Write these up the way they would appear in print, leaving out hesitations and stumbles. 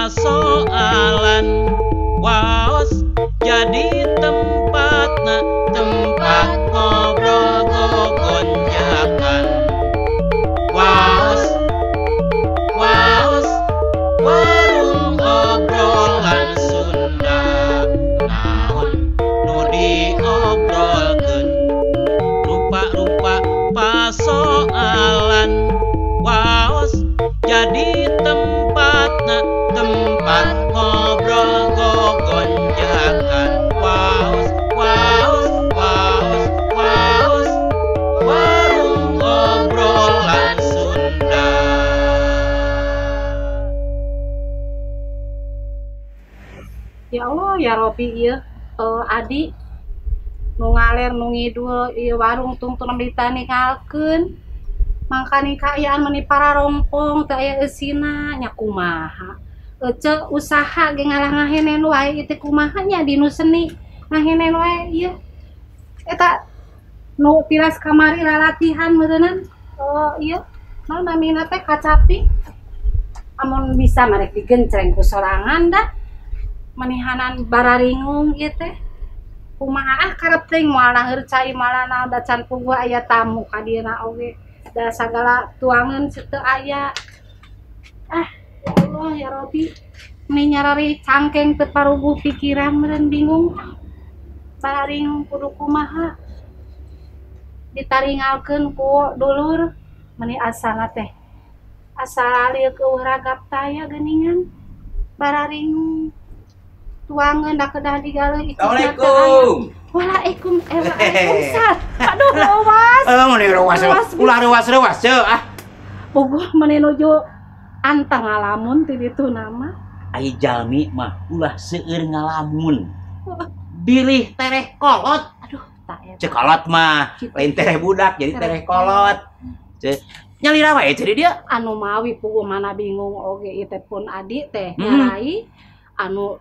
Pasoalan waos jadi tempatna tempat ngobrol gogonjakan. Waos waos warung obrolan Sunda, naon nu diobrolkeun, rupa-rupa pasoalan. Waos jadi tempatna tempat ngobrol gogonjakan. Waos waos waos waos warung obrolan Sunda. Ya Allah ya Robi ieu adi nu ngaler nu ngidul ieu warung tungtun ditaninggalkeun. Mangkani kaayaan meni pararompong teu aya eusina nya kumaha. Ece usaha ge ngalah ngahenen wae ieu teh kumaha nya dinu seni ngahenen wae ieu. Eta nu tilas kamari lalatihan meureunnan ieu naon namina teh kacapi. Amun bisa mah rek digencreng ku sorangan da. Manihanan bararingung ieu teh. Kumaha ah karep teuing moal naheur cai moal naon da can puguh aya tamu ka dieuna oge. Da sagala tuangan teu aya. Ah, ya Allah ya Robi. Meni nyarari cangkeng teu paruguh pikiran meureun bingung. Bararingung kudu kumaha. Ditaringalkeun ku dulur meni asana teh. Asa lieu keueuh ragap taya geuningan. Bararingung tuangan da kedah digaleuh itu. Assalamualaikum. Waalaikum waalaikumsalam. Aduh reuwas. Meni reuwas. Ulah reuwas-reuwas ceu ah. Puguh meni nuju antang ngalamun ti ditu nama. Ai jalmi mah ulah seueur ngalamun. Bilih tereh kolot. Aduh, tak eta. Ceu kolot mah lain tereh budak jadi tereh kolot. Ceu nyalira wae jadi dia. Anu mawi puguh mana bingung oge ieu teh pun adi teh nyarai anu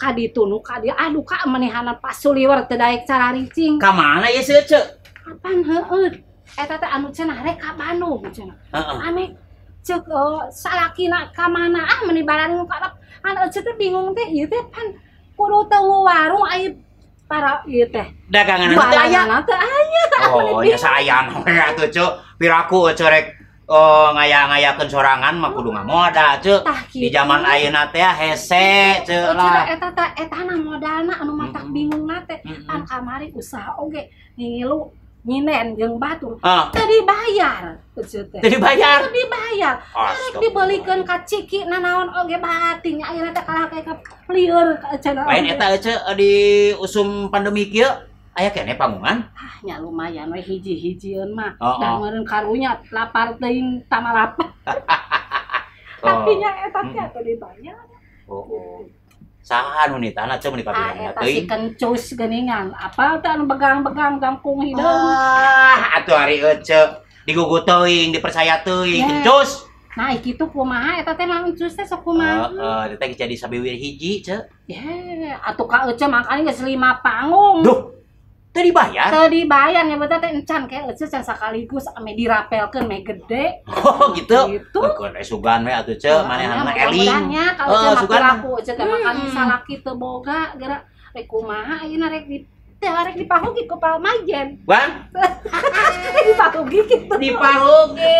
kaditu nu kadi aduh ka manehanan pasuliwer teu daek cararicing. Ka mana ieu seueur ceu? Kapan heueuh eta teh anu cenah rek ka Bandung cenah. Ame ceuk salakina ka mana ah meni bararingung ka anu eceu teh bingung teh ieu teh pan kudu teu warung ai para ieu teh. Dagangan teh aya. Teh aya. Oh nya sayang we atuh ceu. Piraku eceu rek ngaya-ngayakeun sorangan mah kudu ngamodal ceu. Di zaman ayeuna teh hese ceu lah. Eta teh etana modalna anu matak bingungna teh. Pan kamari usaha oge ngilu nyinen jeung batur. Teu dibayar eceu teh. Teu dibayar. Teu dibayar. Rek dibeulikeun ka ciki nanaon oge bating ayeuna teh kalah ka lieur cenah. Lain eta eceu di usum pandemi kieu aya keneh panggungan? Ah nya lumayan we hiji-hijieun mah. Da meureun karunya lapar teuing tamalapa. Tapi nya eta teh teu dibayar. Oh. Saha nu nitahna ceu meuni kabilangan teuing? Eta si kencus geuningan. Apal teh anu begang-begang gangkung hideung. Ah, atuh ari eceu digugu teuing, dipercaya teuing, kencus. Nah, kitu kumaha eta teh mah encus teh sok kumaha? Heeh, eta geus jadi sabiwir hiji ceu. Ye, atuh ka eceu mangkana geus 5 panggung. Duh. Teu dibayar? Teu dibayar nya teh encan ke eceu can sakaligus ame dirapelkeun me gede. Oh gitu. Gitu. Keun sugan we atuh ceu manehanna eling. Nya ka eceu mah piraku eceu teh makan salaki teu boga geura rek kumaha ayeuna rek di teh rek dipahugi ku pamajen. Bang. Rek dipahugi kitu. Dipahugi.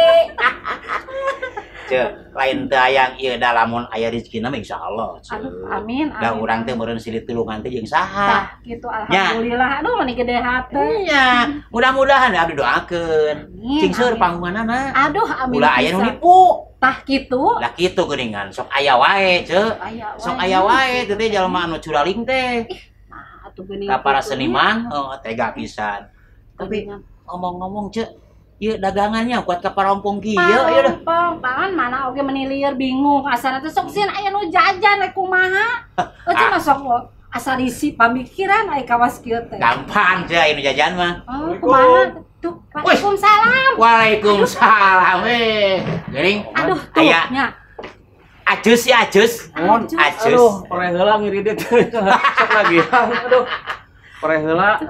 Ceu, lain teu hayang ieu da lamun aya rezekina mah insyaallah ceu. Aduh, amin amin. Da urang teh meureun silih tulungan teh jeung saha. Tah kitu alhamdulillah. Aduh meni gede hate. Nya, mudah-mudahan abdi doakeun. Cing seueur panggunganana. Aduh amin. Ulah aya nu nipu. Tah kitu. Lah kitu geuningan sok aya wae ceu. Sok aya wae teh teh jalma anu curaling teh. Nah, atuh geuning. Ka para seniman tega pisan. Tapi ngomong-ngomong ceu, ieu dagangannya kuat ka parompong kieu ieu dah. Parompong, pangan mana oge meni lieur bingung asana teh sok sieun aya nu jajan rek kumaha. Eueuh mah sok asa risi pamikiran aya kawas kieu teh. Gampang ceu aya nu jajan mah. Oh, kumaha? Tuh, waalaikumsalam. Waalaikumsalam we. Geuning. Aduh, tuh nya. Ajus ya ajus. Ajus. Aduh, pore heula ngiridit. Sok lagi. Aduh. Pore heula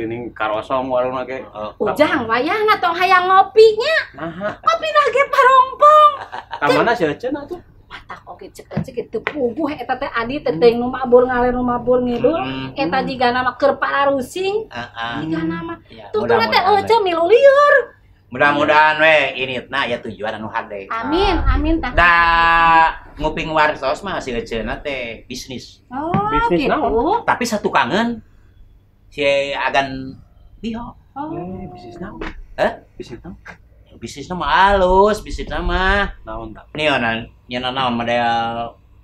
ning karosong warungna ge. Ujang wayahna tong hayang ngopi nya. Naha. Ngopina ge parompong. Ka mana si Eceun atuh? Matak oge Oke cek teu puguh eta teh adi teh teuing nu mabur ngaler nu mabur ngidul eta jigana mah keur pararusing. Jigana mah tungtungna teh euceu milu lieur. Mudah-mudahan we initna aya tujuan anu hade. Amin, amin tah. Da nguping wartos mah si euceuna teh bisnis. Oh, bisnis gitu. Naon? Tapi satu kangen si agan biho. Oh. Bisnis naon? Hah? Bisnis naon? Bisnisna mah alus, bisnisna mah. Naon tah? Nyeuna nyeuna naon model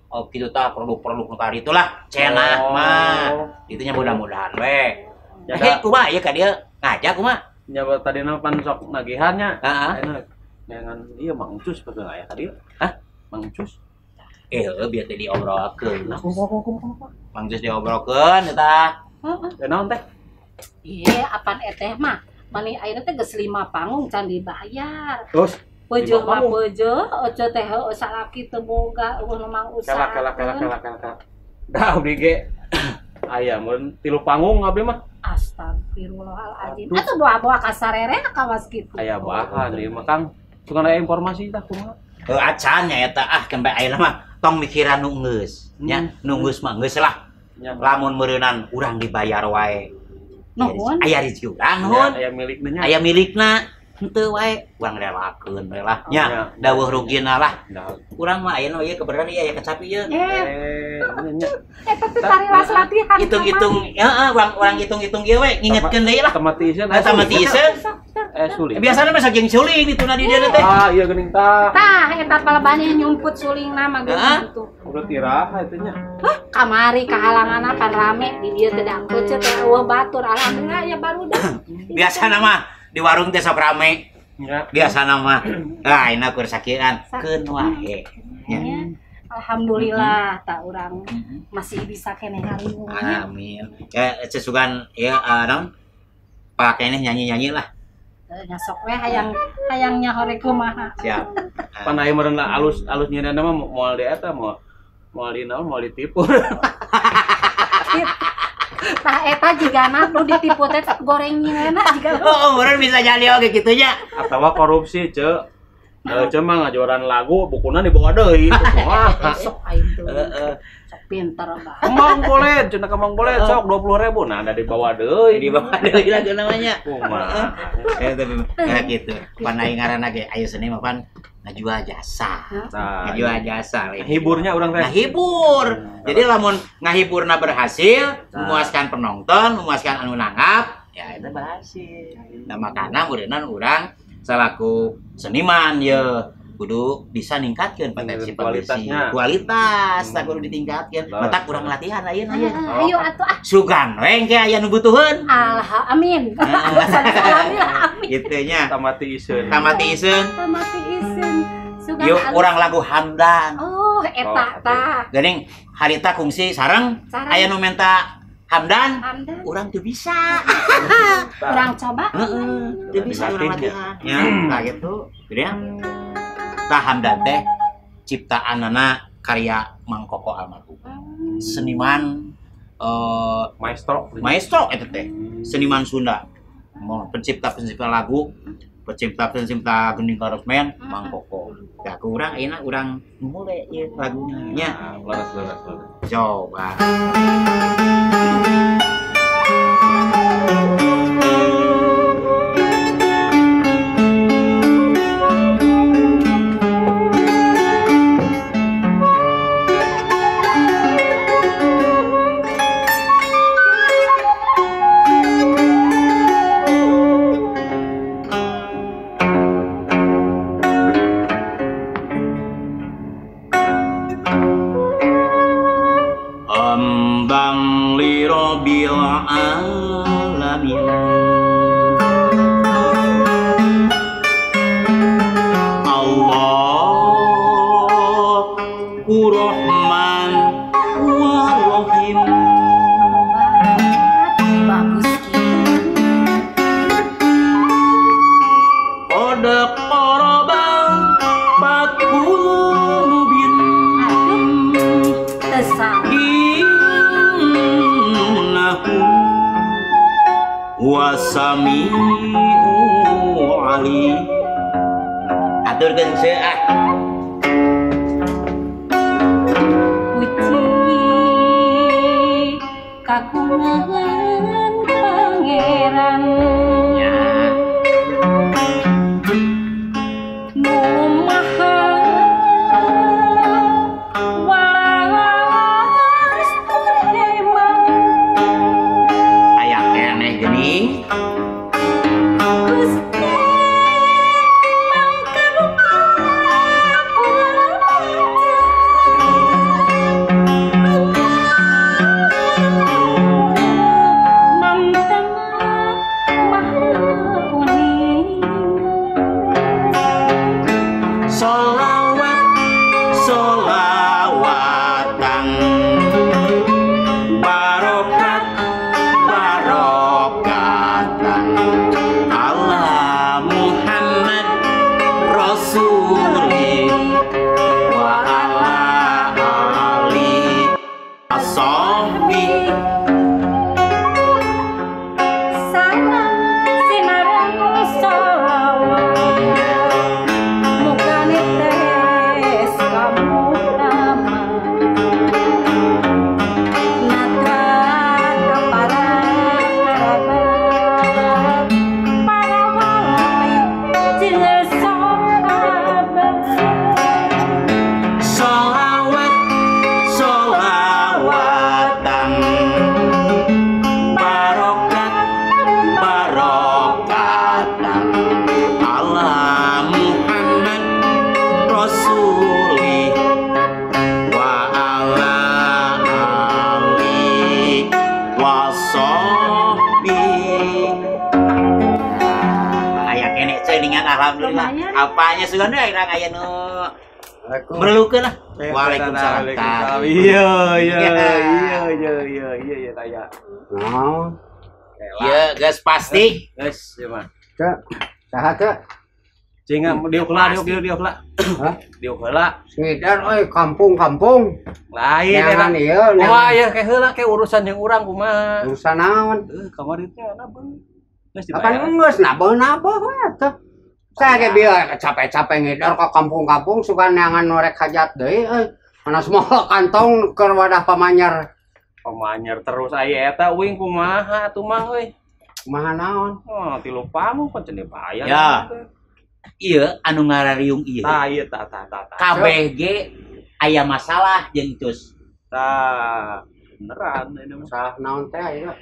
oh kitu tah produk-produk nu kari itulah cenah mah. Itunya mudah-mudahan we. Ya kumaha ieu ka dieu ngajak kumaha? Nya tadi na pan sok nagihannya. Heeh. Jangan ieu Mang Ucus betul aya ka dieu. Hah? Mang Ucus. Heueuh bieu teh diobrolkeun. Nah, kumaha. Mang Ucus diobrolkeun eta. Heeh. Ya naon teh? Ieu apan eteh mah mani ayeuna teh geus 5 panggung can dibayar. Terus peujeut mah peujeut, euceu teh heueuh salaki teu boga eueuh nu mang usaha. Kela. Da abdi ge aya mun 3 panggung abdi mah. Astagfirullahaladzim. Atuh bawa-bawa ka sarere kawas kitu. Aya bahan ieu mah Kang. Sugan aya informasi tah kumaha? Heuh acan nya eta ah kembe ayeuna mah tong mikiran nu geus nya, nu geus mah geus lah. Lamun meureunan urang dibayar wae. Nuhun. Aya rezeki urang nuhun. Aya milikna nya. Aya milikna. Henteu wae urang relakeun we lah nya. Daweuh rugina lah. Urang mah ayeuna ieu kebenaran ieu aya kecapi ieu. Nya. Eta teh tarilas latihan. Hitung-hitung heeh urang hitung-hitung ieu we ngingetkeun deui lah. Tamati iseun. Tamati iseun. Suling. Biasana mah saking suling dituna di dieu teh. Ah, iya geuning tah. Tah eta palebahnya nyumput sulingna mah geuning kitu. Udah tiraha eta nya. Hah, kamari kahalanganna pan rame di dieu teh dangkeut teh eueuh batur. Alhamdulillah ya barudak. Biasana mah di warung teh sok rame. Ya. Biasana mah. Ah, ayeuna keur sakian keun wae. Ya. Alhamdulillah tak urang masih bisa keneh hariung. Amin. Ya sesugan ya naon? Pakene nyanyi-nyanyi lah. Nyasok we hayang hayang nyahore kumaha. Siap. Pan aya meureun alus alus nyeunana mah moal di eta moal di naon moal ditipu. Tah eta jigana nu ditipu teh goreng nyeunana jiga. Oh, meureun bisa jadi oge kitu nya. Atawa korupsi, Ceu. Ceu mah ngajuaran lagu bukuna dibawa deui. Kumaha? Sok aing teh. Sok pinter bah. Kemang boleh, cenah kemang boleh sok 20.000. Nah, ada dibawa deui. Dibawa deui lagu namanya. Kumaha? Tapi kayak gitu. Pan aing ngaranna ge ayo seni mah pan ngajual jasa. Ngajual jasa. Hiburnya urang teh. Ngahibur. Jadi lamun ngahiburna berhasil, memuaskan penonton, memuaskan anu nanggap, ya itu berhasil. Nah, makana meureunnan urang selaku seniman ye kudu bisa ningkatkeun potensi kualitasnya. Kualitas tak kudu ditingkatkeun. Matak kurang latihan ayeuna ye. Ayo atuh ah. Sugan we engke aya nu butuheun. Alhamdulillah amin. Alhamdulillah amin. Kitu nya. Tamati iseun. Tamati iseun. Tamati iseun. Sugan yuk urang lagu Hamdan. Oh, eta tah. Geuning harita kungsi sareng aya nu menta Hamdan, urang teu bisa. Urang coba. Heeh, teu bisa urang latihan. Ya, nah gitu. Gede ya. Tah Hamdan teh ciptaanana karya Mang Koko almarhum. Seniman maestro. Maestro eta teh. Seniman Sunda. Pencipta-pencipta lagu, pencipta-pencipta gending karosmen Mang Koko. Ya ku urang ayeuna urang mulai ieu laguna nya. Leres. Coba. Alamin. Allahu Rahman wa Rahim. Bagus gitu. Qad qaraba fathul mubin. Wasami'u ali. Aturkeun seuah. Kagungan pangeran Ya. Nu maha walas tur hebat Aya keneh geuning. Gusti mangkabuka Solawat solawatan barokat barokatan ala Muhammad Rasuli wa ala ali ashabi. Salam sinareng solawat muga netes kamutama natra ka para kerabat para wali jeung sahabat. Solawat solawatan barokat barokatan ala Muhammad Rasuli wa ala ali wa sahbi. Aya keneh ceuningan alhamdulillah. Lumayan. Apanya sugan deui urang aya nu merelukeun lah. Waalaikumsalam. Iya iya iya iya iya iya iya taya. Naon? Iya, geus pasti. Geus ieu mah. Cek, saha cek? Cing diuk heula diuk diuk diuk heula. Hah? Diuk heula. Ngidar euy kampung-kampung. Lain eta. Neangan ieu, Wah neangan ya kayak heula kayak urusan yang urang kumaha. urusan naon? Kamari teh nabeuh. Geus Kapan dibayar. geus nabeuh-nabeuh we atuh. Saya ge bieu capek-capek ngidar ka kampung-kampung suka neangan nu rek hajat deui euy. Mana semua kantong keur wadah pamanyar. Pamanyar terus aya eta uing kumaha atuh mang euy. Kumaha naon? Oh, tilu panggung pan cenah dibayar. Ya. Ieu anu ngarariung ieu. Tah ieu tah tah tah tah. KBG aya masalah jeung Icus. Tah beneran ini mah. Masalah naon teh ieu?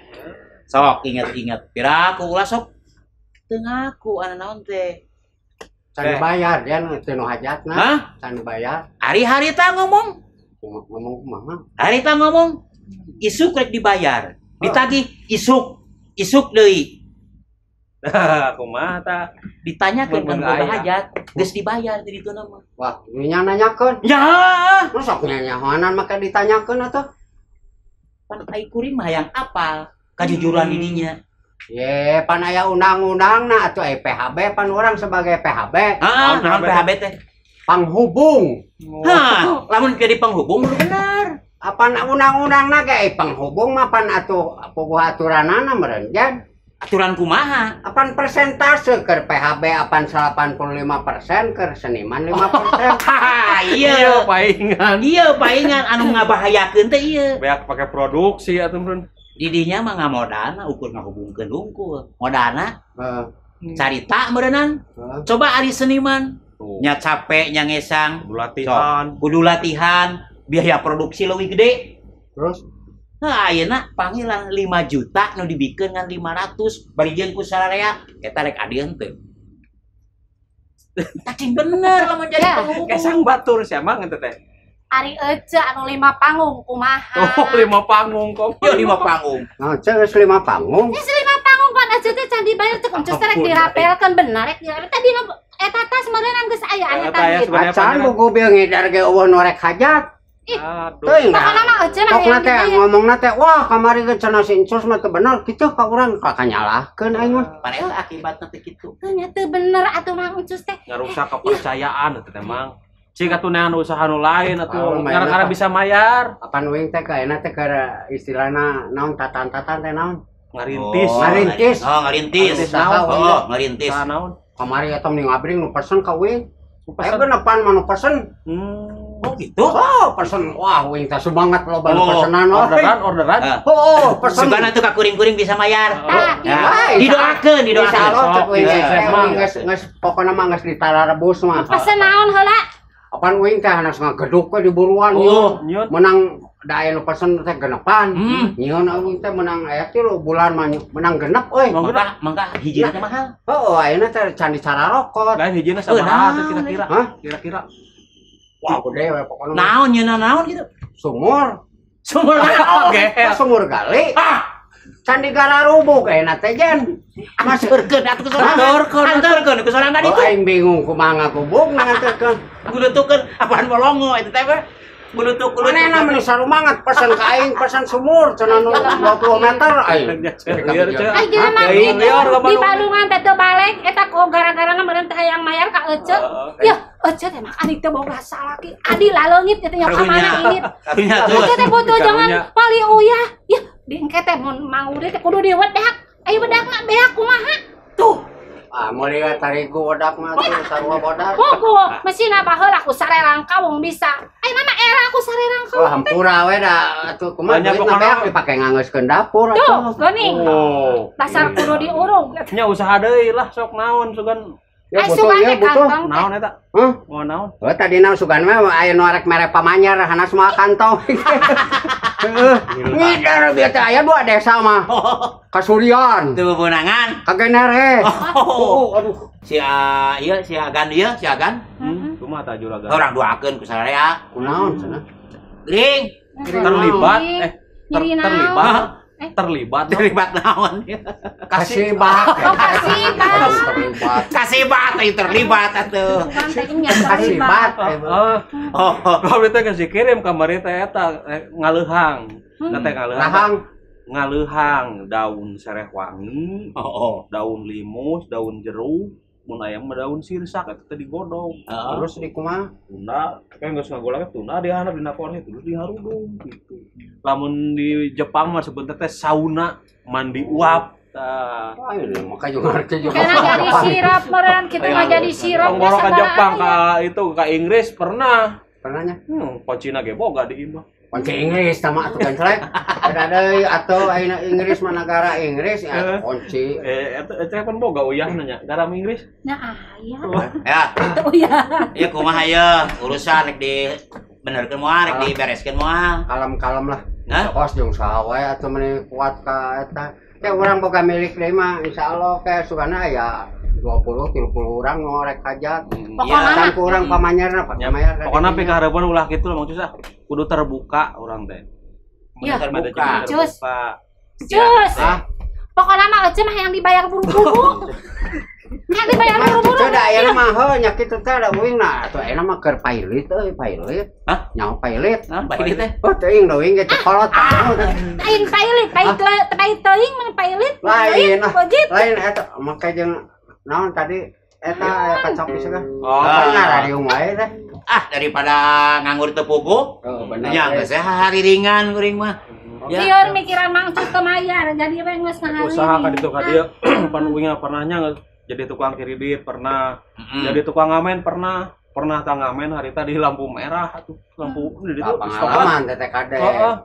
Sok inget-inget. Piraku ulah sok teu ngaku anu naon teh. Can dibayar dia nu teu nu hajatna. Hah? Can dibayar. Ari harita ngomong, Ngomong kumaha? harita ngomong isuk rek dibayar. Ditagih isuk, isuk deui. Kumaha tah? Ditanyakeun kan Mun boga aya. hajat, geus dibayar di ditu mah. Wah, nya nanyakeun. Ya, Terus aku nyanyahoanan make ditanyakeun atuh. pan ai kuring mah hayang apal kajujuran di dinya. Ye, pan aya undang-undangna atuh PHB pan urang sebagai PHB Heeh, Naon naon PHB PHB teh? panghubung. Hah, lamun jadi penghubung kudu bener. Apan undang-undangna ge penghubung mah pan atuh puguh aturanana meureun jan. Aturan kumaha? Apan persentase keur PHB apan 85% keur seniman 5%. Haha, Iya iya. paingan. Iya, paingan anu ngabahayakeun teh ieu. Beak pakai produksi atuh meureun. Didinya mah ngamodalna ukur ngahubungkeun hungkul. Modalna Heeh. carita meureunnan. Heeh. Coba ari seniman Tuh. nya capek nya ngesang, Kudu latihan. kudu latihan, biaya produksi leuwih gede. Terus Nah, ayeuna panggilan 5 juta nu dibikeun ngan 500 bari jeung ku sararea eta rek adieun teu. Tacing bener lamun jadi Ya. penghubung. Kesang batur sia mang eta teh. Ari Ece anu 5 panggung kumaha. Oh, 5 panggung kok. Yo 5 panggung. nah cek geus 5 panggung. Ini 5 panggung pan Ece teh can dibayar cek Encus teh rek dirapelkeun bener rek dirapel tadi eta tas meureunnan geus aya anu Eta aya tadi. sebenarnya Acan pangeran. buku bieu ngidar ge eueuh nu rek hajat. Ih. Aduh. Teuing Pokona mah Ece mah Pokna hayang teh dibayar. ngomongna teh wah kamari ge cenah si Encus mah teu bener kitu ka urang ka kanyalahkeun aing mah. Pan eta akibatna teh kitu. Teu nya teu bener atuh Mang Encus teh. Ngarusak kepercayaan eta teh mang. Cing atuh neangan usaha nu lain atuh Oh, lumayan gara-gara apa? bisa mayar. Apan uing teh kaena teh keur istilahna naon tatan-tatan teh naon? Ngarintis. Oh, Ngarintis. Oh, ngarintis. Ngarintis naon? Oh, ngarintis. Usaha naon? Kamari eta mending ngabring nu pesen ka uing. Nu Ayo pesen. genepan mah nu pesen. Hmm. Oh, Oh gitu. Oh, pesen wah uing teh semangat loba nu pesenan orderan. Oh, pesen. Sugana tuh ka kuring-kuring bisa mayar. Tah, didoakeun, didoakeun. Insyaallah cek uing geus geus pokona mah geus ditararebus mah. Pesen naon heula? Apaan uing teh hanas ngageduk we di buruan. Menang da aya nu pesen teh genepan. Nyieun uing teh menang aya 3 bulan mah menang genep euy. Mangga hijina teh mahal. Heeh, ayeuna teh can dicararokot. Lain hijina sabaraha teh kira-kira? Kira-kira. Wah, gede we pokona. Naon nyeuna naon gitu? Sumur. Sumur naon? Sumur gali. Candi Gararubuk ayeuna teh jen. Maseukeun atuh ku sorangan. Anterkeun ku sorangan ditu. Oh, aing bingung kumaha ngagubuk nganterkeun. Gulutukeun apaan bolongo eta teh we. Gulutuk gulutuk. Manehna meni sarumangat pesen ka aing pesen sumur cenah nu 20 meter aing. Ai jelema di balungan teh teu balik eta kok gara-garana meureun teh hayang mayar ka ece. Yeuh, ece teh mah adik teh boga salaki. Adi laleungit teh nya ka mana ini. Ece teh butuh jangan pali uyah. Yeuh, di engke teh mun mau teh kudu diwedak. Ayo wedakna beak kumaha? Tuh. Ah, meuli we tarigu wedak mah tuh sarua bodas. Pugu, mesina baheula ku sarerang kawung bisa. Ayeuna mah era ku sarerang kawung. Wah, hampura we da atuh kumaha duitna beak dipake nganggeuskeun dapur atuh. Tuh, geuning. Dasar kudu diurung. Nya usaha deui lah sok naon sugan. Ya butuh ya butuh. Naon eta? Hah? Mau naon? Oh, tadina sugan mah aya nu arek mere pamanyar hanas moal kantong. Heeh. Ngider bieu teh aya 2 desa mah. Kasurian. Teu bebenangan. Kagenere. Oh, aduh. Si ieu si Agan ieu, si Agan. Kumaha tah juragan? Urang doakeun ku sararea. Kunaon cenah? Gering. Terlibat terlibat. Terlibat. Terlibat naon? Kasibat. Oh, kasibat. Kasibat teh terlibat atuh. Kasibat. Heeh. Oh, abdi teh geus dikirim kamari teh eta ngaleuhang. Teh ngaleuhang. Rahang. Ngaleuhang daun sereh wangi, daun limus, daun jeruk, mun aya mah daun sirsak eta teh digodog. Terus di kumaha? Tunda, kayak geus ngagolak tunda dihandap dina kornya terus diharudung gitu. Lamun di Jepang mah sebentar teh sauna mandi uap. Tah. Maka juga ngerti juga. Karena jadi sirap meureun kitu mah jadi sirap. Tenggoro ka Jepang ka itu ka Inggris pernah. Pernahnya? Kuncina ge boga di imah. Kunci Inggris sama atuh ganclek. Ada deui atuh ayeuna Inggris mah negara Inggris ya kunci. Eta pan boga uyahna nya garam Inggris. Nah, aya. Ya. Uyah. Ieu kumaha ieu urusan rek di benerkeun moal rek dibereskeun moal. Kalem-kalem lah. Kos jeung saha wae atuh meni kuat ka eta. Teh urang boga milik deui mah insyaallah kayak sugana aya 20 30 orang ngorek hajat. Pokona mah urang pamanyarna pamayar. Pokona pikahareupeun ulah kitu lah Mang Cus ah. Kudu terbuka urang teh. Ya, terbuka. Cus. Cus. Pokona mah ece mah yang dibayar buru-buru. Yang dibayar buru-buru. Teu da ayeuna mah heuh nya kitu teh da uing nah atuh ayeuna mah keur pailit euy pailit. Hah? Nyaho pailit. Hah, pailit teh? Oh teuing da uing ge cekolot. Lain pailit, pait teuing mah pailit. Lain. Lain eta make jeung naon tadi eta aya kacau pisan kan. Oh, ngarariung wae teh. Ah, daripada nganggur teu puguh. Oh, bener. Nya geus hari ringan kuring mah. Lieur mikiran Mang Cus teu mayar, jadi we geus ngahari. Usaha ka ditu ka dieu pan uing pernahnya jadi tukang kredit pernah, jadi tukang ngamen pernah. Pernah tang ngamen harita di lampu merah atuh, lampu di ditu pengalaman teh kade.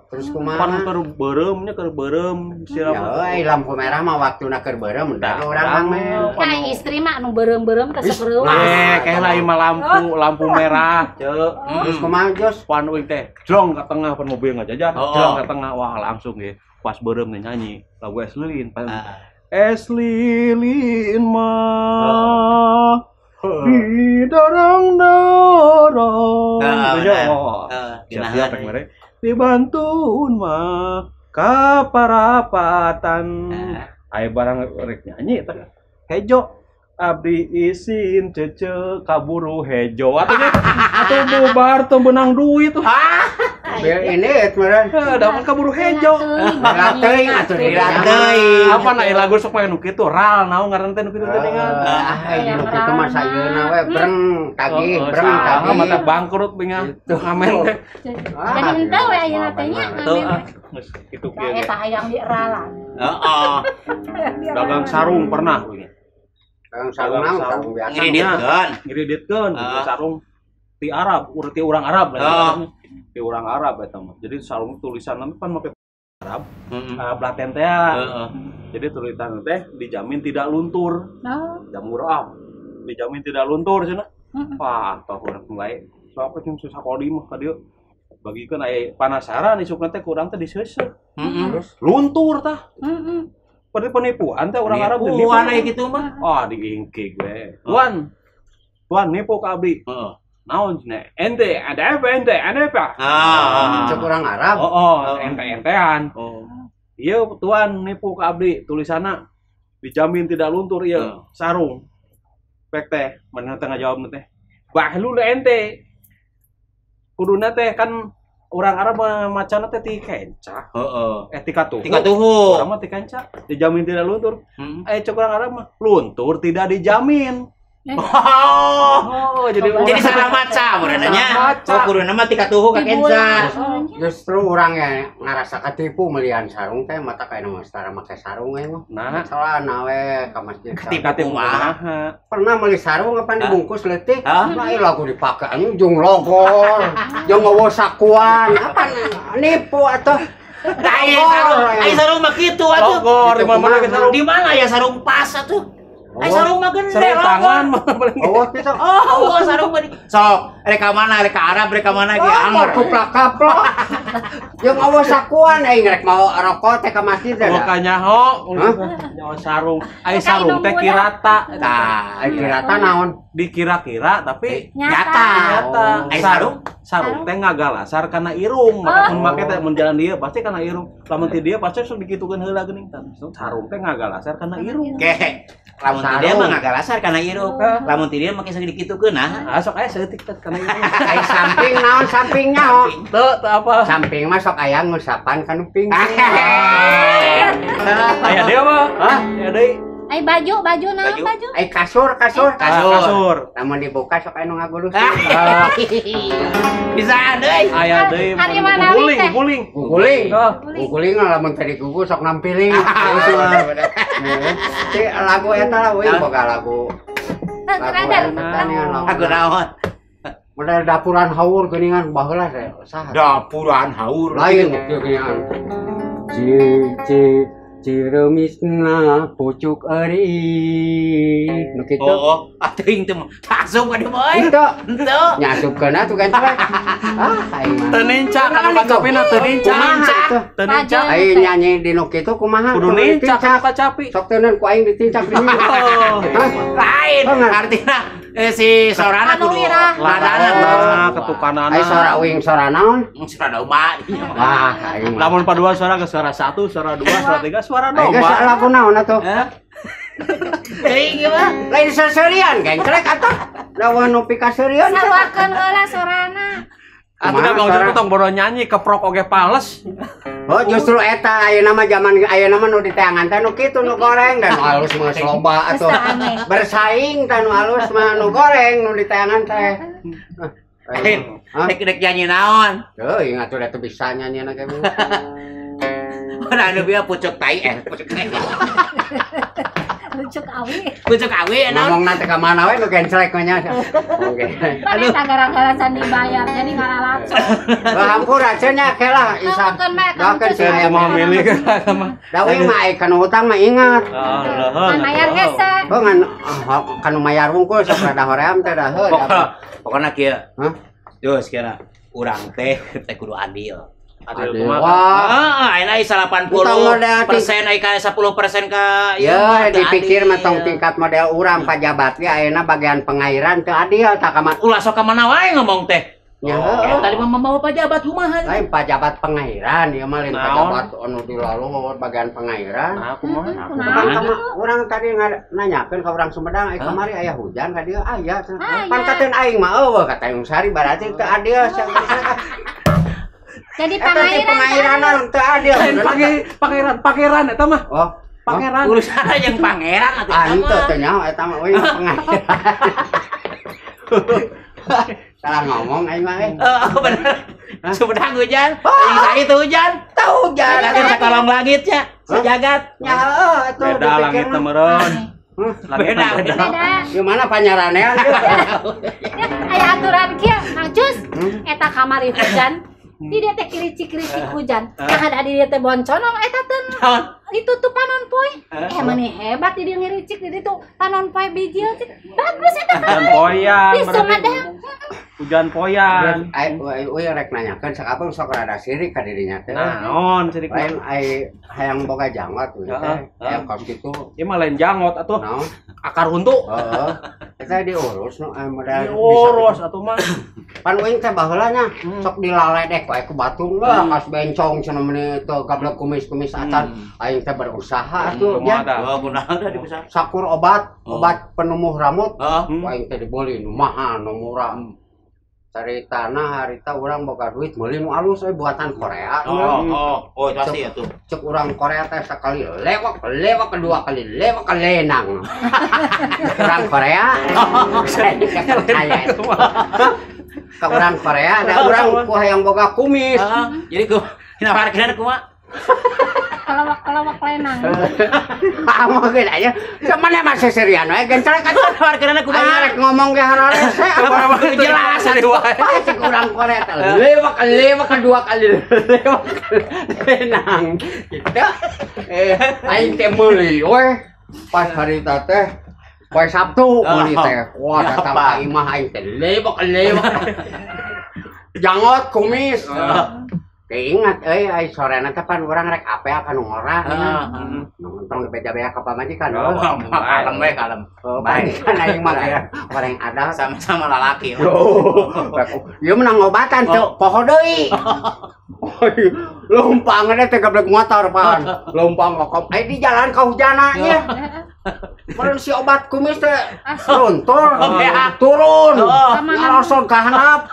Terus kumaha? Pan keur beureum nya keur beureum siram. Ya euy lampu merah mah waktuna keur beureum da urang ngamen. Ka istri mah anu beureum-beureum teh sok reueus. Eh, kayak lain mah lampu merah, ceu. Terus kumaha Jos? Pan uing teh jlong ka tengah pan mobil ngajajar, jlong ka tengah wah langsung ge pas beureum teh nyanyi lagu Es Lilin. Es Lilin mah didorong-dorong, siap-siap rek dibantuin mah ka parapatan. Aya barang rek nyanyi teh hejo abdi isin cece kaburu hejo atuh atuh bubar teu beunang duit. Biar ini meureun. Dapat kaburu hejo. Teuing atuh teuing. Apa na lagu sok mah nu kitu ral naon ngaran teh nu kitu teh ningan. Ah, nu kitu mah sayeuna we breng tagih, breng tagih. Mata bangkrut bingah ngamen teh. Jadi henteu we ayeuna teh nya ngamen. Geus kitu kieu ge. Eta hayang dieralan. Heeh. Dagang sarung pernah we. Dagang sarung naon sarung biasa. Ngiriditkeun. Ngiriditkeun sarung. Ti Arab, ti urang Arab lah. Ti urang Arab eta mah. Jadi sarung tulisanna pan make Arab. Arab Latin teh. Jadi tulisan teh dijamin tidak luntur. Jamur ah. Dijamin tidak luntur cenah. Wah, toh urang bae. Sok cuma susah kodi mah ka dieu. Bagikeun aya panasaran isukna teh kurang teh diseuseuh. Terus luntur tah. Heeh. Penipuan teh urang Arab nipuan aya kitu mah. Oh, diingkig we. Tuan. Tuan nipu ka abdi. Heeh. Naon cenah? Ente ada apa ente? Ada apa? Ah, cek urang Arab. Oh, ente-entean. Oh. Ieu tuan nipu ka abdi tulisanna dijamin tidak luntur ieu sarung. Pek teh mana teh ngajawab teh. Bahlul ente. Kuduna teh kan urang Arab macana teh ti kenca. Heeh. Ti katuhu. Ti katuhu. Urang mah ti kenca, dijamin tidak luntur. Cek urang Arab mah luntur tidak dijamin. Oh, jadi salah maca meureunnya. Oh, kuduna mah ti katuhu ka kenca. Justru urang ya ngarasa katipu melian sarung teh mata kayak mah setara make sarung we mah. Nah, salana we ka masjid. Katipu mah. Pernah meuli sarung apa dibungkus leutik? Nah, ieu lagu dipake anjing jeung logor, jeung ngawo sakuan, apa nipu atuh. Ai sarung mah kitu atuh. Logor di mana sarung? Di mana ya sarung pas atuh? Ai sarung mah gede sarung tangan mah paling. Oh, kitu. Oh, sarung mah sok rek ka mana rek ka Arab rek ka mana ge anger. Kuplak-kaplok. Jeung awas sakuan aing rek mau rokok teh ka masjid teh. Oh, kanyaho. Nyaho sarung. Ai sarung teh kirata. Tah, ai kirata naon? Dikira-kira tapi nyata. Nyata. Ai sarung sarung teh ngagalasar kana irung. Maka mun make teh mun jalan dieu pasti kana irung. Lamun ti dieu pasti sok dikitukeun heula geuning. Sarung teh ngagalasar kana irung. Ke. Lamun ti dieu mah ngagalasar kana irung. Lamun ti dieu make sok dikitukeun nah. Ah sok aya saeutik teh kana irung. Ai samping naon sampingnya? Teu teu apa. Samping mah sok aya ngusapan kana pingping. Aya deui mah. Hah? Aya deui. Ai baju naon baju? Ai kasur. Kasur. Lamun dibuka sok aya nu ngagulus. Bisaan deui. Aya deui guguling. Guguling lamun teh digugu sok nampiling. Ti lagu eta lah euy boga lagu. Lagu naon? Model dapuran haur geuningan baheula teh saha? Dapuran haur. Lain geuningan. Ci Ciremisna pucuk eri nu kitu. Oh, teuing teh mah. Asup ka dieu mah euy. Henteu. Nyasupkeun atuh kan teh. Ah, aing mah. Teu nincak kana kacapina teu nincak. Teu nincak. Aing nyanyi di nu kitu kumaha? Kudu nincak kana kacapi. Sok teuneun ku aing ditincak di dieu. Lain artina si sorana kudu ladana ketukanana. Ai sora uing sora naon? Sora domba. Wah, aing mah. Lamun paduan suara ke suara 1, suara 2, suara 3, suara domba. Aing geus lagu naon atuh? Teuing ieu mah. Lain seuseurian gengklek atuh. Lawan nu pikaseurian. Sawakeun heula sorana. Atuh da Bang Jun tong boro nyanyi keprok oge pales. Oh, justru eta ayeuna mah zaman ayeuna mah nu diteangan teh nu kitu nu goreng dan nu alus mah geus loba atuh. Bersaing teh nu alus mah nu goreng nu diteangan teh. Dek nyanyi naon? Teuing atuh da teu bisa nyanyina ge. Mana anu bieu pucuk tai pucuk tai. Pucuk awi. Pucuk awi naon? Ngomongna teh ka mana we nu gencelek we nya. Oke. Aduh, gara-gara can dibayar jadi ngalalacon. Lah hampura cenah ke lah isa. Doakeun cenah mah milih sama. Da uing mah ai kana hutang mah ingat. Ngan mayar hese. Oh ngan kanu mayar wungkul sok rada hoream teh da heuh. Pokona kieu. Hah? Geus kira urang teh teh kudu adil. Adil kumaha? Heeh, ayeuna 80% ai ka 10% ka ya dipikir mah tong tingkat model urang pajabat ge ayeuna bagian pengairan teu adil tah ka ulah sok ka mana wae ngomong teh. Ya heuh. Tadi mah mau pajabat kumaha? Lain pajabat pengairan ieu mah lain pajabat anu di lalu bagian pengairan. Nah, kumaha? Urang tadi nanyakeun ka urang Sumedang, ai kamari aya hujan ka dieu aya. Pan kateun aing mah eueuh ka Tanjung Sari berarti teu adil. Jadi pengairan teu adil. Pangeran eta mah. Oh, pangeran. Urusan yang pangeran atuh eta mah. Henteu teu nyaho eta mah euy pangeran. Salah ngomong aing mah euy. Oh, bener. Sumedang hujan, Tanjung Sari teu hujan. Teu hujan. Sakolong langit nya, sejagat. Ya heueuh atuh beda langit teh meureun. Beda. Beda. Gimana panyaranean ieu? Ya, aya aturan kieu, Mang Cus. Eta kamari hujan. Di dieu teh kiricik-kiricik hujan. Nah ada di dieu teh bonconong eta teh ditutup panon poe. Meni hebat di dieu ngiricik di ditu panon poe bijil. Bagus eta Hujan kamari. poyan Di berarti. Sumedang. Hujan poyan. Ai euy rek nanyakeun sakapeung sok rada sirik ka dirinya teh. Naon sirik Lain ai hayang boga janggot we teh. Hayang kos kitu. Ieu mah lain janggot atuh. Naon? Akar huntu. Heeh. Eta diurus nu modal Diurus atuh mah. Pan uing teh baheula nya sok dilaledek wae ku batur lah kas bencong cenah meuni teu gablek kumis-kumis acan aing teh berusaha atuh Kumaha ya. tah? Oh, kunaon da diusaha? Sakur obat, obat penumbuh rambut. Heeh. Aing teh dibeli nu mahal nu murah. Cari tanah harita urang boga duit meuli nu alus euy buatan Korea. Oh, pasti atuh. Cek urang Korea teh sekali lewak, lewak kedua kali lewak lenang. Urang Korea. Saya ke urang Korea ada urang ku hayang boga kumis. Jadi ku nawarkeun kumaha? Kelawak-kelawak lenang. Mungkin aja. Cuman emang seserian we gencelek atuh. Nawarkeun kumaha? Aing rek ngomong ge hararese Jelas ari wae. Cek urang Korea teh lewak lewak kedua kali lewak lenang. Gitu. Aing teh meuli we pas harita teh poe Sabtu meuli teh. Wah datang ka imah aing teh lewak lewak. Janggot kumis. Keingat euy ai sorena teh pan urang rek apel ka nu ngora. Nonton beda-beda ka pamajikan. Kalem we kalem. Pamajikan aing mah goreng ada sama-sama lalaki. Ieu menang obatan teu poho deui. Lumpang teh gablek motor pan. Lumpang kokop ai di jalan kahujanan nya. Meureun si obat kumis teh runtur, turun. Langsung ka handap.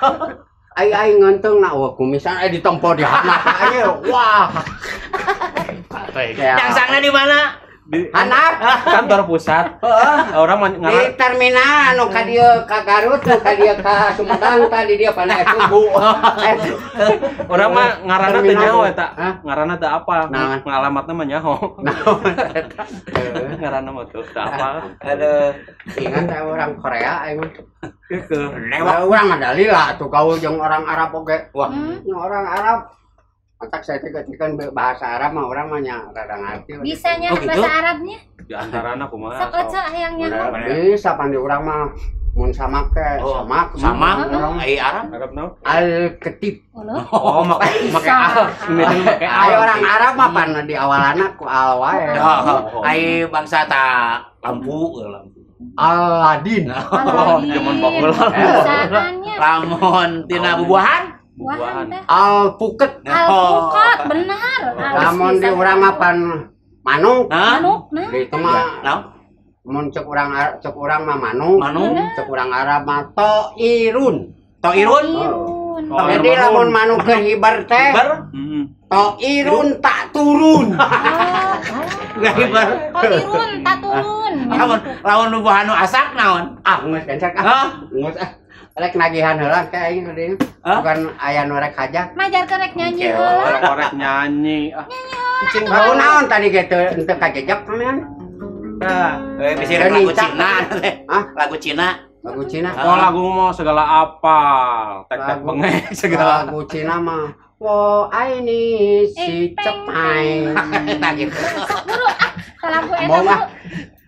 Ai ai ngeunteung na eueuh kumisan ai ditempo di handap aja. Wah. Dangsangna di mana? Di handap kantor pusat. Orang mah di terminal anu ka dieu ka Garut, nu ka dieu ka Sumedang, tadi dia pana tugu. Orang mah ngaranna teu nyaho eta. Ngaranna teu apa? Ngalamatna mah nyaho. Naon eta? Ngaranna mah teu apa. Aduh. Ingat teh orang Korea aing mah. Gitu. Urang mah dalila atuh gaul jeung orang Arab oge. Wah, orang Arab otak saya teh kan bahasa Arab mah orang mah nya rada ngarti. Bisanya bahasa Arabnya? Di antarana kumaha? Sok ece hayang nyaho. Bisa pan di urang mah mun samak teh samak samak ai Arab. Arab naon? Al-Ketib. Oh, make al. Make al. Orang Arab mah pan di awalanna ku al wae. Ai bangsa ta lampu lampu. Aladin. Oh, zaman baheula. Lamun tina bubuahan? Buahan teh. Alpuket. Alpukat, benar. Lamun di urang mah pan manuk. Manuk, nah. Itu mah naon? Mun cek urang mah manuk. Cek urang Arab mah toirun. Toirun? Jadi lamun manuk ke hibar teh. Toirun tak turun. Enggak hibar. Toirun tak turun. Lamun lamun bubuahan nu asak naon? Ah, geus kencek ah. Geus ah. Rek nagihan heula ke aing deui. Bukan aya nu rek hajat. Majarkeun rek nyanyi heula. Rek nyanyi. Nyanyi heula. Lagu naon tadi ge teu henteu kajejak kan? Tah, bisi lagu Cina teh. Hah? Lagu Cina. Lagu Cina. Oh, lagu mau segala apal, tek-tek bengek segala. Lagu Cina mah wo aini si cepai. Tah gitu. Sok buru ah, lagu eta buru.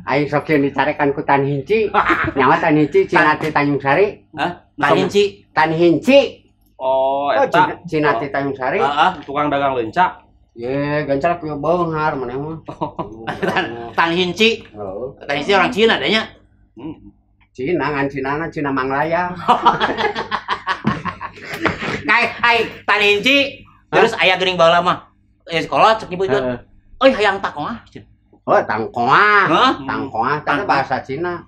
Aing sok sieun dicarekan ku Tan Hinci. Nyawa Tan Hinci Cina ti Tanjung Sari. Hah? Tan Hinci. Tan Hinci. Oh, eta Cina ti Tanjung Sari. Heeh, tukang dagang leunca. Ye, gencelek ieu beunghar maneh mah. Tan Hinci. Tan Hinci orang Cina da nya. Cina ngan Cinana Cina Manglayang. Kai ai Tan Hinci terus aya geuning baheula mah. Ya sekolah cek ibu itu. Euy hayang takong ah. Oh, tangkoa. Tangkoa, itu bahasa Cina.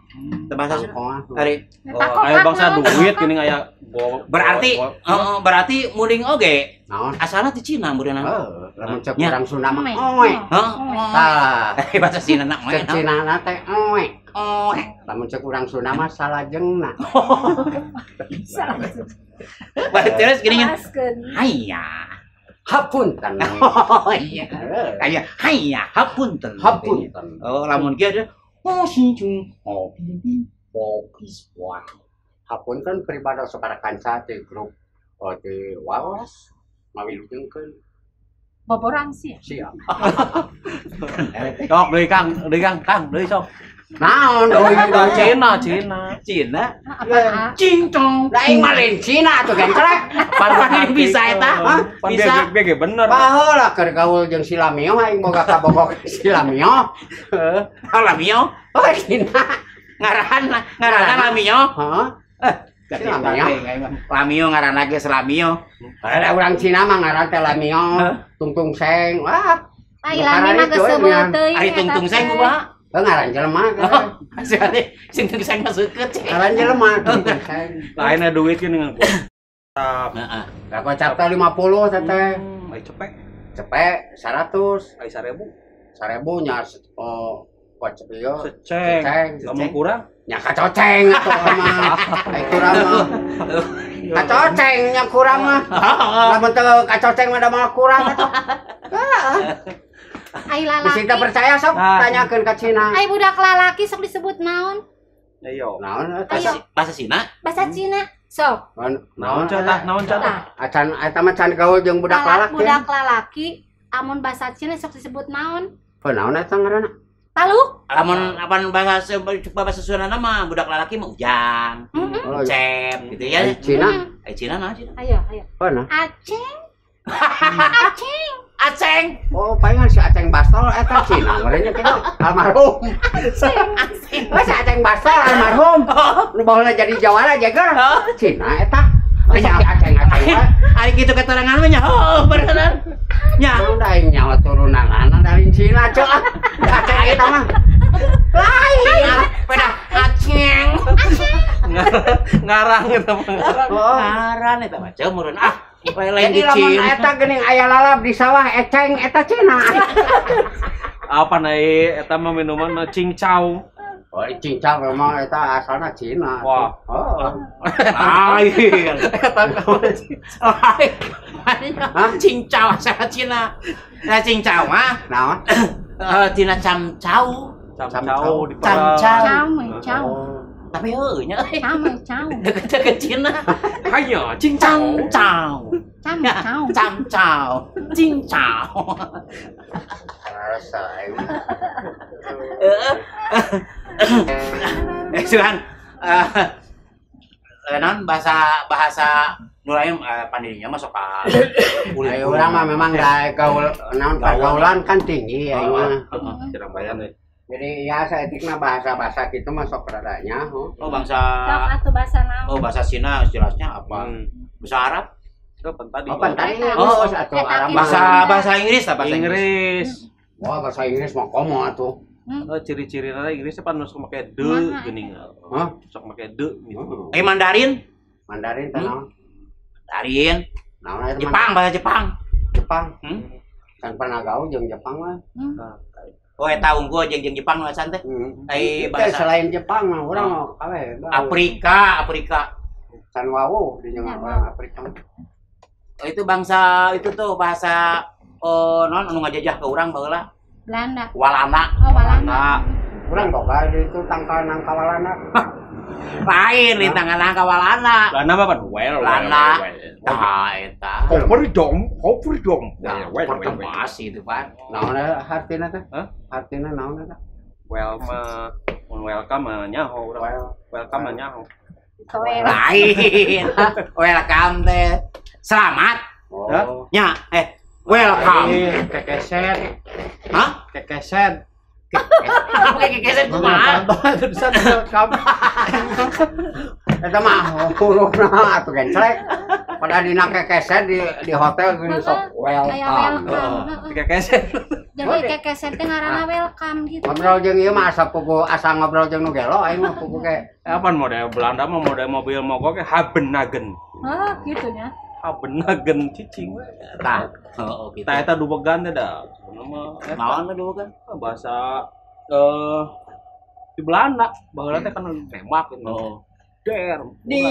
Bahasa Cina. Ari. Aya bangsa duit geuning aya berarti berarti munding oge. Naon? Asalna ti Cina meureunna. Heeh, lamun cek urang Sunda mah oe. Heeh. Tah. Bahasa Cina na oe. Cek Cina na teh oe. Oe. Lamun cek urang Sunda mah salajengna. Berarti terus geuning. Haya. Hapunten. Oh iya. Kayak haya hapunten. Hapunten. Oh, lamun kieu teh Hapunten pribadi sabaraha kanca ti grup ti waos ngawilujengkeun. Boborang sih. Siap. Sok deui Kang, deui Kang, Kang deui sok. Naon deui Cina, Cina. Cina. Cincong. Da aing mah lain Cina atuh gentrek. Pan bisa eta. Bisa. Bege bener. Baheula keur gaul jeung si Lamio aing boga kabogok si Lamio. Heeh. Lamio? Oh Cina. Ngaran Lamio. Heeh. Si Lamio. Lamio ngaranna geus Lamio. Ada urang Cina mah ngaran teh Lamio, Tungtung Seng. Wah. Ai Lami mah geus seubeuh teuing. Ari Tungtung Seng kumaha? Ngaran jelema teh. Sing Tungtung Seng mah seukeut. Ngaran jelema Tungtung Seng. Lain duit ge dengan gocap. Heeh. Lah gocap teh 50 teh teh. Ai cepek. Cepek 100. Ai 1000. 1000 nya oh gocap ieu. Seceng. Lamun kurang nya kacoceng atuh mah. Ai kurang mah. Kacoceng nya kurang mah. Lamun teu kacoceng mah da moal kurang atuh. Heeh. Ai lalaki. Bisa percaya sok tanyakeun ka Cina. Ai budak lalaki sok disebut naon? Ayo. Naon bahasa Cina? Bahasa Cina. Sok. Naon cenah? Naon cenah? Acan eta mah can gaul jeung budak lalaki. Budak lalaki amun bahasa Cina sok disebut naon? Heuh naon eta ngaranna? Taluk. Lamun apan bahasa bahasa Sunda mah budak lalaki mah ujang. Cep gitu ya. Cina. Ai Cina naon Cina? Ayo, ayo. Heuh Aceng. Aceng. Aceng. Oh, palingan si Aceng Bastol eta Cina merenya kitu almarhum. Aceng. Aceng. Oh, si Aceng Bastol almarhum. Nu baheula jadi jawara jeger. Cina eta. Si Aceng Aceng. Ari kitu keterangan mah nya. Oh, beneran. Nya. Udah aing nyawa turunanana dari Cina ceu. Aceng eta mah. Lain. Peda Aceng. Ngarang eta mah ngarang. Ngaran eta mah ceu meureun ah. Jadi lamun eta geuning aya lalap di sawah eceng eta Cina. Apa naik eta mah minuman mah cincau. Oh, cincau memang eta asalna Cina. Wah. Oh. Lain. Eta lain. Hah? Cincau asal Cina. Nah cincau mah naon? Tina camcau. Camcau di Camcau. Camcau. Tapi heueuh nya euy. Camcau. Deket-deket Cina. Hayo, cincau. Camcau. Camcau. Camcau. Cincau. Rasa aing. Suhan. Naon bahasa nu lain pandirinya mah sok ka Ayo urang mah memang da gaul naon pergaulan kan tinggi aing mah. Kurang bayan euy. Jadi ya saeutikna bahasa-bahasa gitu masuk radanya. Oh bangsa. Sok atuh bahasa naon? Oh bahasa Cina jelasnya apa? Bahasa Arab? Itu pan tadi. Oh pan tadi. Oh atuh Arab. Bahasa Inggris lah bahasa Inggris. Wah bahasa Inggris mah komo atuh. Oh ciri-cirina Inggris pan sok make de geuning. Hah? Sok make de gitu. Eh Mandarin? Mandarin teh naon? Mandarin. Naon eta? Jepang bahasa Jepang. Jepang. Kan pernah gaul jeung Jepang mah. Oh eta unggul jeung Jepang nu acan teh. Ai bahasa selain Jepang mah urang mah kabeh. Afrika, Afrika. Can wawuh di jeung urang Afrika. Oh itu bangsa itu tuh bahasa non anu ngajajah ke urang baheula. Belanda. Walanda. Oh Walanda. Urang boga itu tangkal nangka Walanda. Lain di tangkal nangka Walanda. Belanda mah pan well. Belanda. Tah eta. Koper dong. Pertemasi itu pan. Naon artina teh? Hah? Artina naon eta? Well mah mun welcome mah nyaho urang. Welcome mah nyaho. Lain. Welcome teh. Selamat. Oh. Nya, welcome. Kekeset. Hah? Kekeset. Oke, kekeset kumaha? Tulisan welcome. Eta mah hurufna atuh gencrek. Pada dina kekeset di hotel geuning sok welcome. Kekeset. Jadi kekeset teh ngaranna welcome gitu. Ngobrol jeung ieu mah asa pugu asa ngobrol jeung nu gelo aing mah pugu ge. Apaan model Belanda mah model mobil mogok ge Habenagen. Hah, gitu nya. Habenagen cicing we. Tah, heeh gitu. Tah eta dubegan teh da. Sebenarnya mah naon teh dubegan? Bahasa di Belanda baheula teh kan nembak gitu. Oh. Der di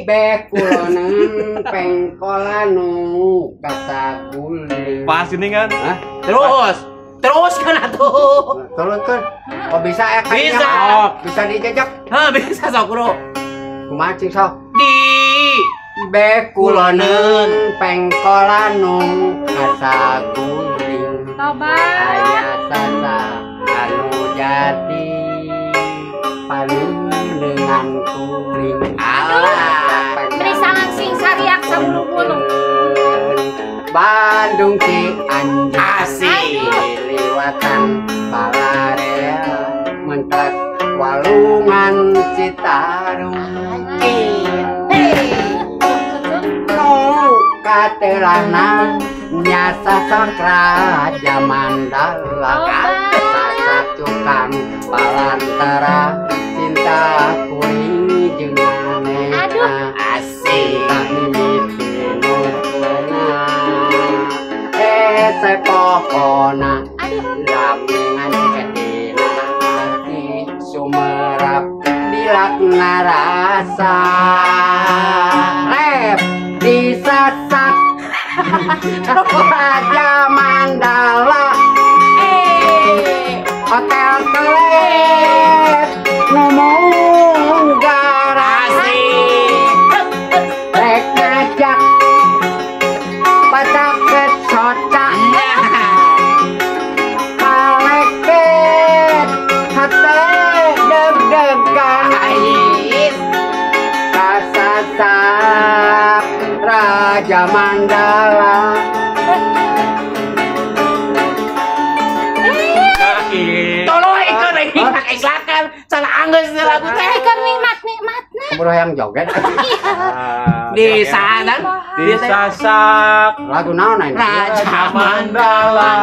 bekulonan pengkolanu kata guling. Pas ini kan? Hah? Terus Terus kan atuh. Turunkeun. Oh bisa ya kan? Bisa. Bisa dijejak. Hah, bisa sok bro. Kumaha cing sok? Di Bekuloneun pengkolanung kasaguling. Tobat. Aya sasa anu jati panenengan kuring. Alah. Beri sangang sing sariak sabulu-bulu. Bandung Cianjur. Asik. Liwatan Balarea mentas Walungan Citarum. Nu katelahna nyasa Raja Mandala. Sasacukan palantara cinta kuring jeung manehna. Asik. Mimiti nu hese pohona lamungan dina ati sumerap dilakna rasa rep disasak Raja Mandala hotel telep ngomong garasi rek ngajak pacaket soca kaleket hate deg-degan kasasak Raja Mandala. Tolong ikut ikhlakan salah anggeus lagu teh. Ikut nikmat-nikmatna. Keburu yang joget. Di sana disasak lagu naon ini? Raja Mandala.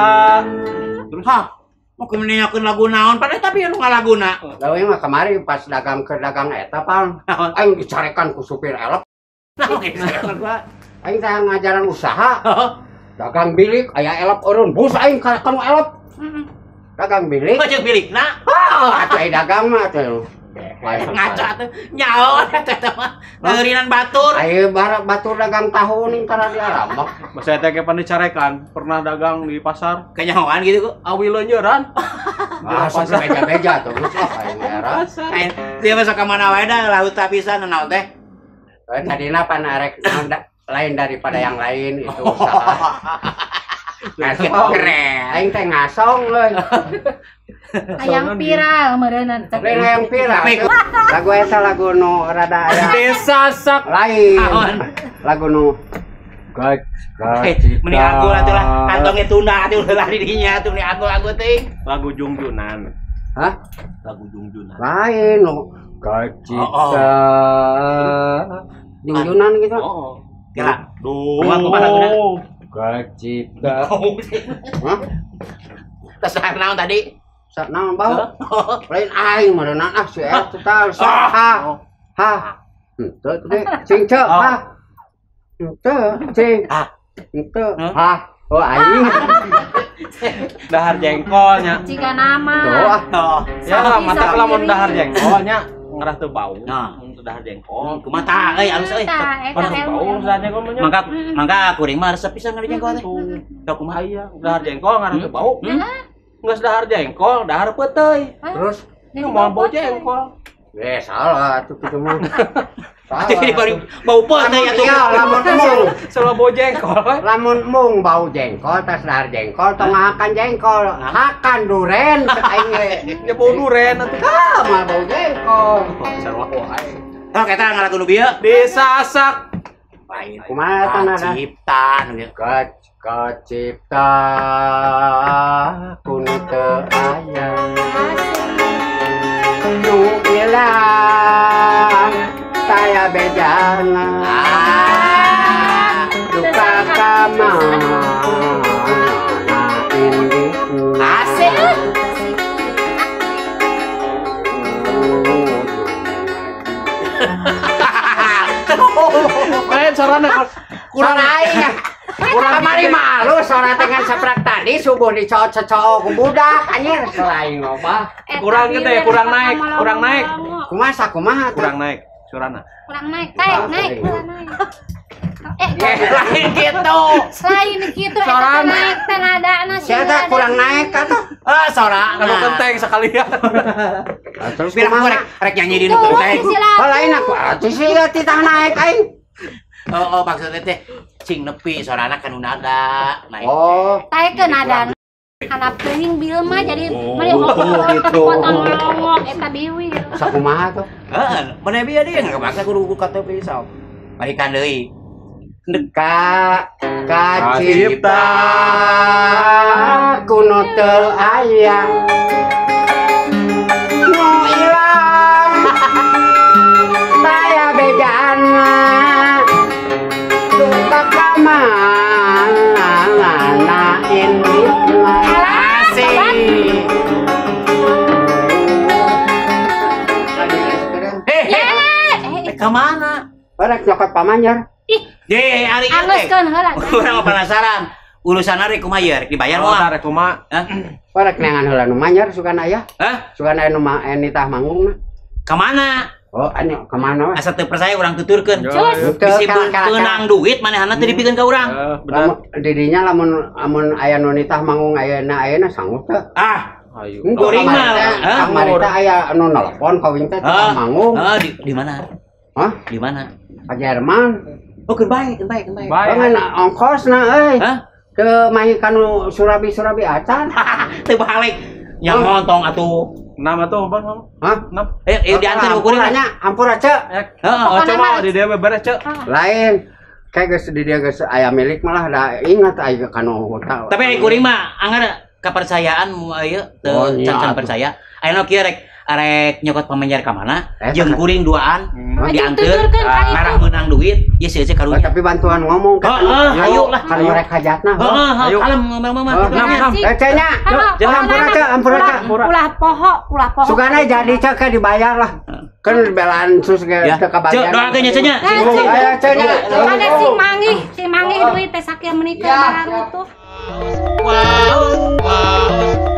Terus hah, mau kemenyakeun lagu naon padahal tapi anu ngalaguna. Lalu mah kemarin pas dagang ke dagang eta pan aing dicarekan ku supir elep. Aing teh ngajaran usaha. Dagang bilik aya elep eureun bus aing kanu elep. Dagang bilik. Oh, jeung bilikna. Oh, atuh aya dagang mah atuh. Ngaca atuh nyaho eta mah. Ngageurinan batur. Aya batur dagang tahu ning tara di alam mah. Masa eta ge pan dicarekan, pernah dagang di pasar. Kanyahoan gitu kok. Awi leunyeran. Ah, sok beja-beja tuh geus ah aing era. Dia masuk ka mana wae dah laut pisan naon teh. Tadina pan arek lain daripada yang lain itu usaha. Ngasong keren. Aing teh ngasong leuy. Hayang viral meureunna teh. Lain hayang viral. Lagu eta lagu nu rada aya. Disasak lain. Lagu nu gaj meni aku atuh lah kantongnya tunda atuh ulah di dinya atuh meni aku lagu teh. Lagu Jungjunan. Hah? Lagu Jungjunan. Lain nu Gajita. Jungjunan gitu. Heeh. Kira. Duh. Kumaha laguna? Gajita. Hah? Tas naon tadi? Sak naon bau? Lain aing meureunna ah si eta total ha. Ha. Henteu teh cing ceu ha. Henteu cing. Ha. Henteu ha. Oh aing. Dahar jengkolnya. Jika nama. Tuh. Ya mata lamun dahar jengkolnya ngerah teu bau. Nah, dahar jengkol. Kumaha tah euy alus euy. Bau dahar jengkol mah nya. Mangka mangka kuring mah resep pisan ngari jengkol teh. Sok kumaha ieu dahar jengkol ngarah teu bau. Geus dahar jengkol, dahar peuteuy. Terus moal bau jengkol. Salah atuh kitu mah. Salah. Jadi bau peuteuy atuh. Iya, lamun mung salah bau jengkol. Lamun mung bau jengkol tas dahar jengkol tong ngahakan jengkol. Hakan duren cek aing ge. Nya bau duren atuh. Ah, moal bau jengkol. Sarua wae. Tah eta ngalagu nu bieu. Disasak. Lain. Kumaha eta nada? Cipta nu bieu. Kacipta ku nu teu aya. Nu ilang taya bejana. Duka ka mana inditna. Asik. Lain sorana kurang aing. Kurang kamari malu sora dengan saprak tadi subuh dicocok-cocok ku budak anjir selain loba. Kurang gede, kurang naik, kurang naik. Kumaha kumaha kurang naik surana. Kurang naik, naik, naik, kurang naik. Lain gitu. Lain gitu eta naik teh nadana sih. Sia kurang naik atuh. Ah, sorana. Kalau kenteng sekalian. Terus kumaha rek nyanyi di nu kenteng. Oh, lain aku atuh sia titah naik aing. Oh, maksudnya teh cing nepi sorana kanu nada naik. Oh, taekeun nadana. Handap teuing bil mah jadi meni gitu. Potong eta biwir. Sakumaha tuh? Heeh, mana bieu dia enggak maksa kudu KTP sok. Balikan deui. Ka kacipta kuno teu aya. Nu ilang taya bejana. Duka ka mana ini. Asik. Kemana? Rek nyokot pamanjer. Ih. Ye, ari ieu teh. Urang penasaran. Urusan rek kumaha ye, rek dibayar moal? Oh, rek kumaha? Hah? Rek neangan heula nu manjer sugan aya. Hah? Sugan aya nu nitah manggungna. Kemana? Oh, anu kemana we? Asa teu percaya urang tuturkeun. Bisi peunang duit manehna teu dipikeun ka urang. Bener. Didinya lamun lamun aya nu nitah manggung ayeuna ayeuna sanggup teu? Ah. Ayo. Kuring mah. Kamari teh aya anu nelpon ka wing teh titah manggung. Heeh, di mana? Hah? Di mana? Ka Jerman. Oh, keun bae, keun bae, keun bae. Bangan ongkosna euy. Hah? Ke mahi kanu surabi-surabi acan. Teu balik. Yang montong atuh. Nama tuh Bang, Hah? Eh, diantar ku kuring nya, ampura ceu. Heeh, coba di dia beres ceu. Lain. Kayak geus di dia geus aya milik malah da ingat aya kanu hutang. Tapi ai kuring mah anggar kepercayaan ieu teu can percaya. Ayeuna kieu rek arek nyokot pamanjer ka mana jeung kuring duaan dianteur ngarah meunang duit ieu seueuh karunya. Tapi bantuan ngomong kan ayo lah kan mereka hajatna. Heeh, kalem ngomong mah. Eh ceu nya. Ampura ceu, ampura ceu. Ulah poho, ulah poho. Sugana jadi ceu ke dibayar lah. Kan belaan sus ge teu kabagian. Ceu doakeun nya ceu nya. Ayo ceu nya. Ada sing manggih duit teh sakieu menikah baru tuh. Wow, wow.